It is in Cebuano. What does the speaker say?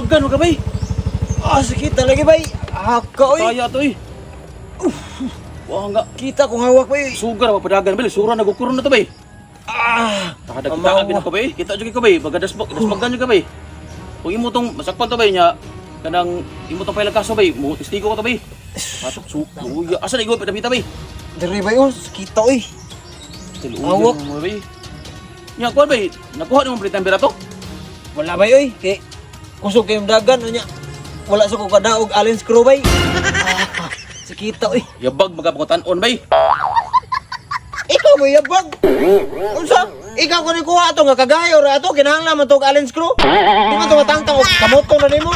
Daspagan ka bay. Ah, sakita lagi bay. Haka oy. Kaya to eh. Wah nga. Kita kong hawak bay. Sugar pa padagan bay, sura nagkukuron na to bay. Ah, Takada kita Amaw. abi na ko bay. Kita jud ko bay, baga daspagan jud ka bay. Kung imo tong masakpan to bay nya kanang imo tong pailag kaso bay, mo testigo ko to bay. Pasok su. Luya. Asa na igol pita bay? Diri bay oh, sakita oy. Tiluyan Awak. mo bay. Nya kuan bay, nakuha nimo palitan pera to? Wala bay oy, kay kusog kayong dagan unya. Wala sa ko kadaog allen screw bay. Ah, sakita oy. Yabag magapangutan-on bay. Ikaw mo yabag. Unsa? Ikaw ko ni kuha ato nga kagayo ra ato kinahanglan man to og allen screw. Di man to matangtang og kamoto na nimo.